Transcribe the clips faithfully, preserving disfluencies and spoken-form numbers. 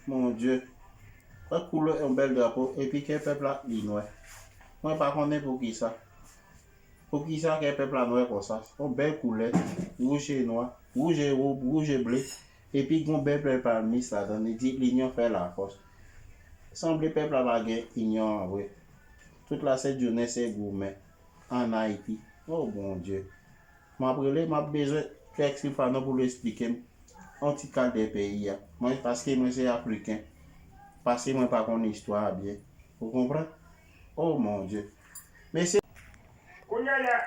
Mon Dye, wè koulè yon bèl drapo, epi kè pèp la li nwè. Mwen pa konnen poukisa. Poukisa kè pèp la nwè konsa? Yon bèl koulè, wouj e nwa, wouj e wob, wouj e ble, epi gon bèl pèl palmis ladan, li di linyon fè lafòs. Sanble pèp la pa gen inyon an vre. Tout lasent jounen se goumen ann Ayiti. O Bondye! M ap rele, m ap bezwen Rex Trifano pou l esplike m yon ti kal de peyi a. Mwen, paske mwen se Afriken, paske mwen pa konn istwa a byen. Ou konprann? O Bondye! Mesye, Kounye a la,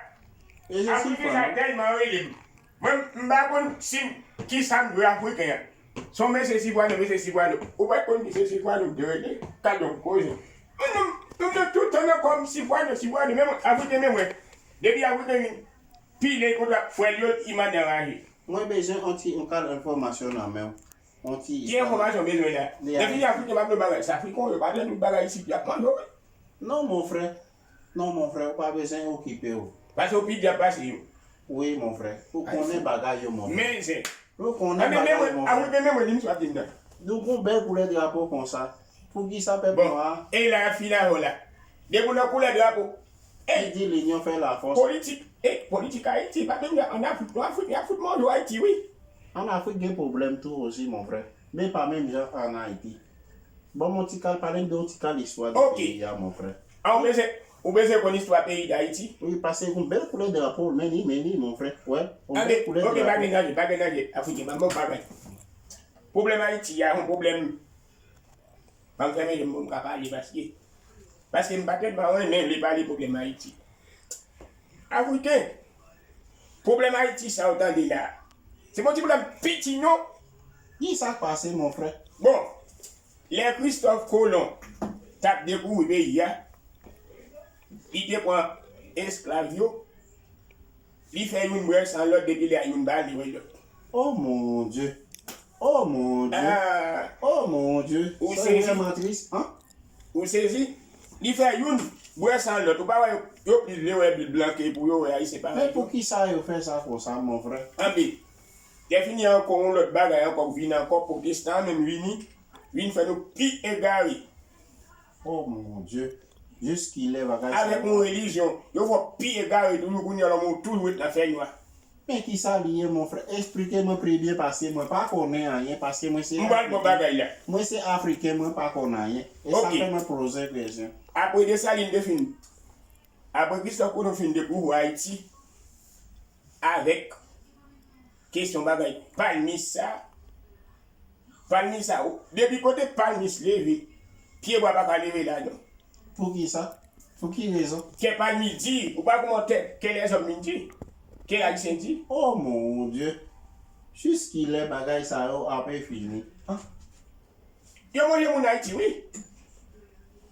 mesye Afriken sa Trifano, tèlman rele m. Mwen, m pa konn si m, kisa m dwe Afriken an. Se yon mesye Sifwano, mesye Sifwano. Ou pa t konn ki se Sifwano m te rele? Gadon koze. Mwen, nou, nou, nou tout tan nan kò m Sifwano, Sifwano. Men mwen, Afriken, men mwen. Depi Afriken vin pile kontra frè l yo, li mande anraje. Mwen bezwen yon ti, yon kal enfòmasyon nan men w. Yon ti Ki enfòmasyon w bezwen la? Nan fini Afriken, m ap di w bagay. Se Afriken yo, pa nan tout bagay isit, y ap mande w, wi. Non, mon frè. Non, mon frè, ou pa bezwen okipe w. Paske w pi dyab pase yo. Wi, mon frè. Ou konnen bagay yo, mon frè. Men, se Ou konnen bagay yo, mon frè. Afriken, men mwen, li m swa di m nan. Nou gon bèl koulè drapo konsa. Poukisa pèp nwa a? E la, fini avè w la. Depi w nan koulè drapo, Li di linyon fè lafòs. Politik, e, politik Ayiti, pa menm jan ann Afrik, non, Afrik, y ap fout manje Ayiti, wi. Ann Afrik gen pwoblèm tou osi, mon frè. Men pa menm jan ann Ayiti. Ban m yon ti kal, pale m de yon ti kal istwa de peyi a, mon frè. A, ou bezwen, ou bezwen konn istwa peyi Dayiti? Wi, paske yon bèl koulè drapo, men li, men li, mon frè. Wè, yon bèl koulè drapo. Ok, pa gen danje, pa gen danje. Afriken, ban m yon bagay. Pwoblèm Ayiti a, yon pwoblèm Ban m fèmen je m pou m ka pale paske, paske m pa tèlman renmen vle pale pwoblèm Ayiti. Afriken, pwoblèm Ayiti sa w tande la, se pa yon ti pwoblèm piti non. Kisa k pase, mon frè? Bon, lè Kristòf Kolon t ap dekouvri peyi a, li te pran esklav yo, li fè youn bwè san lòt, depi lè a youn pa vle wè lòt. Oh mon Dieu! Oh mon Dieu! Ah! Oh mon Dieu! Ou sezi? Sa vrèman tris, hein? Ou sezi? Li fè youn bwè san lòt. Ou pa wè yo, yo plis vle wè blan ke pou yo wè Ayisyen parèy yo? Men poukisa yo fè sa konsa, mon frè? Anben, lè fini ankò, yon lòt bagay ankò k vin ankò, pwotestan an menm vini, vin fè nou pi egare. Oh mon Dieu! Jiskilè bagay sa yo? Avèk yon relijyon, yo fè w pi egare toujou, kounye a lòm ou toujou ret nan fènwa. Men kisa li ye, mon frè? Esplike mwen pi byen, paske mwen pa konnen anyen, paske mwen se Afriken. M pral bon bagay la. Mwen se Afriken, mwen pa konn anyen. E sa fè mwen poze kesyon. Apre Desalin te fin, apre Kristòf Kolon fin dekouvri Ayiti, avèk kesyon bagay palmis sa, palmis sa, depi kote palmis leve, pyebwa pa ka leve la non. Poukisa? Pou ki rezon? Kè palmis di, ou pa kòmantè, kè lèzòm vin di, kè Ayisyen di. Oh mon Dieu! Jiskilè bagay sa yo ape fini? Ah. Yo manje moun Ayiti, wi.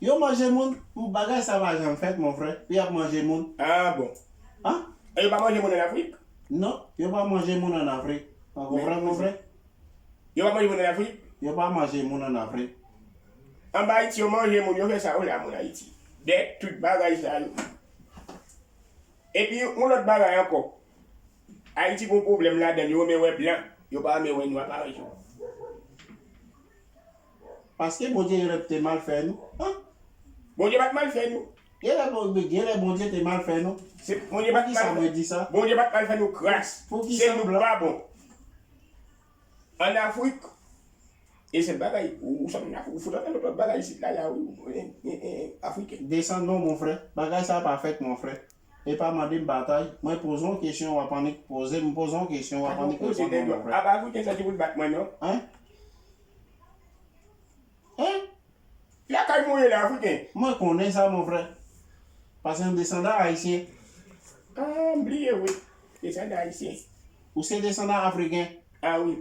Yo manje moun, bagay sa pa janm fèt, mon frè. Pou y ap manje moun. Ah bon. Ah? E yo pa manje moun ann Afrik? Non, yo pa manje moun ann Afrik. Ou konprann, mon frè? Yo pa manje moun ann Afrik? Yo pa manje moun ann Afrik. Anba Ayiti, yo manje moun, yo fè sa yo la, moun Ayiti. Dèt, tout bagay sa yo. Epi, yon lòt bagay ankò. Ayiti gon pwoblèm ladan l, yo renmen wè blan, yo pa renmen wè nwa parèy yo. Paske Bondye genlè te mal fè nou. An? Bondye pa t mal fè nou. Genlè Bon-, genlè Bondye te mal fè nou. Se, Bondye pa t mal fè nou. Poukisa mwen di sa? Bondye pa t mal fè nou kras. Poukisa blan? Se nou k pa bon. Ann Afrik, e sèl bagay, ou, ou sot ann Afrik, ou fout ann lòt bagay isit la, la, wi, e, e, e, Afriken. Desann non, mon frè. Bagay sa pa fèt, mon frè. E pa mande m batay. Mwen poze yon kesyon, w ap annik poze m, poze yon kesyon, w ap annik reponn mwen, mon frè. Apa Afriken santi pou l bat mwen, non? Hein? Hein? Lakay mwen ye la, Afriken. Mwen konnen sa, mon frè. Paske m desandan ayisyen. Ah, m bliye, wi. Desandan ayisyen. Ou se desandan afriken? Ah, wi.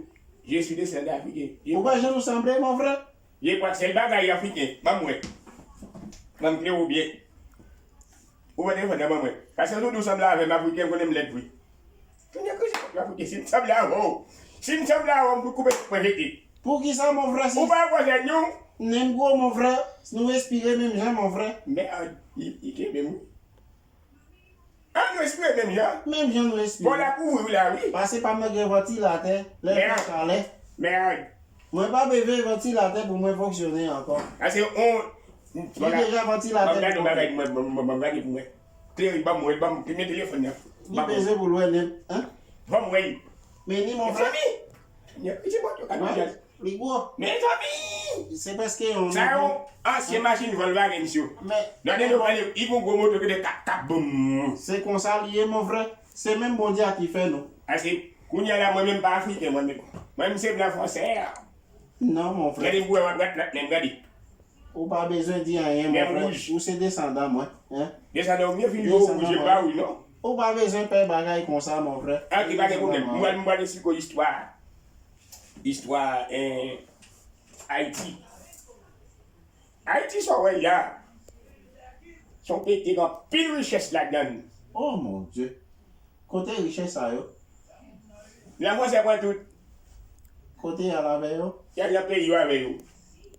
Je suis descendant africain. Ou wè jan nou sanble, mon frè? Je crois que sèl bagay Afriken. Ban m wè. Ban m klere w byen. Ou wè telefòn nan ban mwen. Paske si w di w sanble avè m, Afriken, konnen m lèd vre. Kounye a, kounye a, Afriken, si m sanble avè w, si m sanble avè w, m pou koupe tèt mwen jete. Poukisa, mon frè, si... Ou pa wè zèn yo? Nen gwo, mon frè. Nou respire menm jan, mon frè. Mèd, li, li kenbe m, wi. Ah, nou respire menm jan? Menm jan nou respire. Bon, l ap ouvri w la, wi. Pase pa m nan gen vantilatè, lè l fè chalè. Mèd. Mwen pa bezwen vantilatè pou mwen fonksyone ankò. Sa se on. Li deja vantilatè. Ban m gade yon bagay pou mwen, ban m gade pou mwen. Klere, ban m wè, ban m, men telefòn nan. Li bezwen pou l wè nèg, hein? Ban m wè. Men ni mon frè. Mezanmi! Li gwo. Mezanmi! Se prèske yon. Sa yon ansyen machin Volkswagen yo. Men. Gade nou pale, li gon gwo moto ki de kap kap boum. Se konsa li ye, mon frè. Se menm Bondye a ki fè nou. Ase, kounye a la, mwen menm pa afriken, mwen menm. Mwen menm se blan fransè a. Non, mon frè. Gade m pou wè w ap rat lat menm, gade. Ou pa bezwen di anyen, mon frè. Ou se desandan mwen, hein? Desandan w, mwen fin di w wouj, e pa wi, non. Ou pa bezwen pè bagay konsa, mon frè. Ok, pa gen pwoblèm. M pral, m pral esplike w istwa. Istwa, eh, Ayiti. Ayiti sa w wè la. Se yon peyi ki gen anpil richès ladan l. Oh mon Dieu. Kote richès sa yo? Blan fransè pran tout. Kote y al avè yo? Y al nan peyi yo avè yo.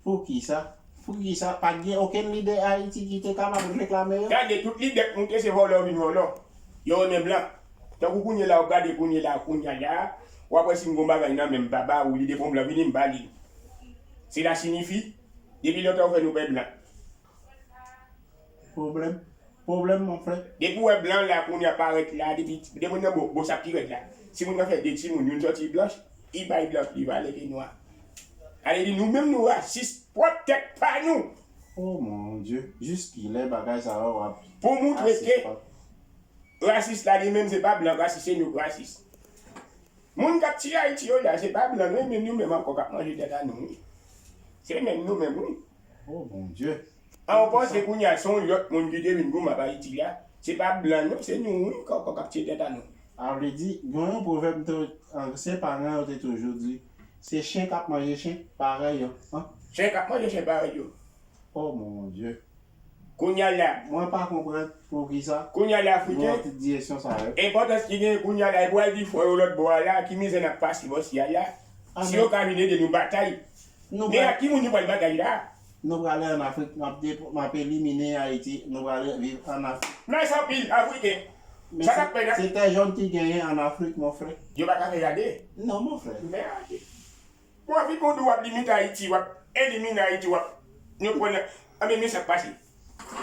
Poukisa? Poukisa pa t gen okenn lidè Ayiti ki te kapab reklame yo? Gade, tout lidè k moute se vòlò vin vòlò. Yo renmen blan. Tankou kounye la, w gade kounye la, kounye a la, w ap wè si m gon bagay nan men m, m pa ba ou li, depi yon blan vini, m ba li. Sela siyifi, depi lontan yo fè nou pè blan. Pwoblèm. Pwoblèm, mon frè. Depi w wè blan la, kounye a parèt la, depi, depi nan bo, bo sa pi rèd la. Si moun nan fè de timoun, youn sòti blanch, li bay blan pli valè ke nwa. Ale di nou menm nou rasis, pwòp tèt pa nou. Oh mon Dieu, jiskilè bagay sa yo ap. Pou moutre ke rasis la li menm se pa blan rasis, se nou rasis. Moun k ap tiye Ayiti yo la, se pa blan nou, e menm nou menm ankò k ap manje tèt a nou, wi. Se menm nou menm, wi. Oh mon Dieu. An, ou panse kounye a se yon lòt moun ki te vin goumen ap Ayiti la? Se pa blan non, se nou wi k ap, k ap tiye tèt a nou. A vle di, gen yon pwovèb, se paran yo te toujou di, se chen k ap manje chen parèy yo. Chen k ap manje chen parèy yo. Oh mon Dieu. Kounye a la. Mwen pa konprann poukisa. Kounye a la, Afriken. Mwen te di kesyon sa yo. Enpòtans ki gen kounye a la, e pou al di frè yo lòt bò a la, ki mizè n ap pase bò si a la. Si yo ka vin ede nou batay. Men ak ki moun nou pral batay la? Nou prale ann Afrik, n ap depo-, n ap elimine Ayiti, nou prale viv ann Afrik. Mèsi anpil, Afriken. Sa k ap fèt la? Se tè jòn ki genyen ann Afrik, mon frè. Yo pa ka fè gade? Non, mon frè. Men gade. Bon, anpil moun di w ap limite Ayiti, w ap elimine Ayiti, w ap, nou pran nan, anben, men sa k pase.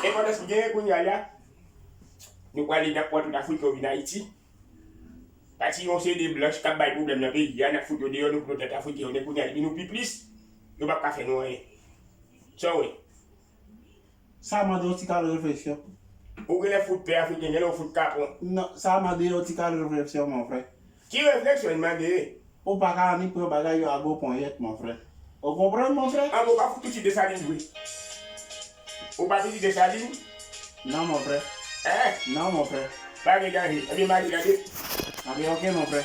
Enpòtans ki genyen kounye a la, nou prale n ap pran tout Afriken yo vin Ayiti. Pati yon seri de blanch k ap bay pwoblèm nan peyi a, n ap fout yo deyò, nou fout yo tèt Afriken yo, men kounye a, depi nou pi plis, yo p ap ka fè nou anyen. Sa w wè? Sa mande yon ti kal refleksyon. Ou genlè fout pè Afriken, genlè ou fout kapon. Non, sa mande yon ti kal refleksyon, mon frè. Ki refleksyon l mande? Ou pa ka annik pran bagay yo a gwo ponyèt, mon frè. Ou konprann, mon frè? An, ou pa fout pitit Desalin vre. Ou pa pitit Desalin? Non, mon frè. Hein? Non, mon frè. Pa gen danje. Ebyen, m ale gade. Ebyen, ok, mon frè.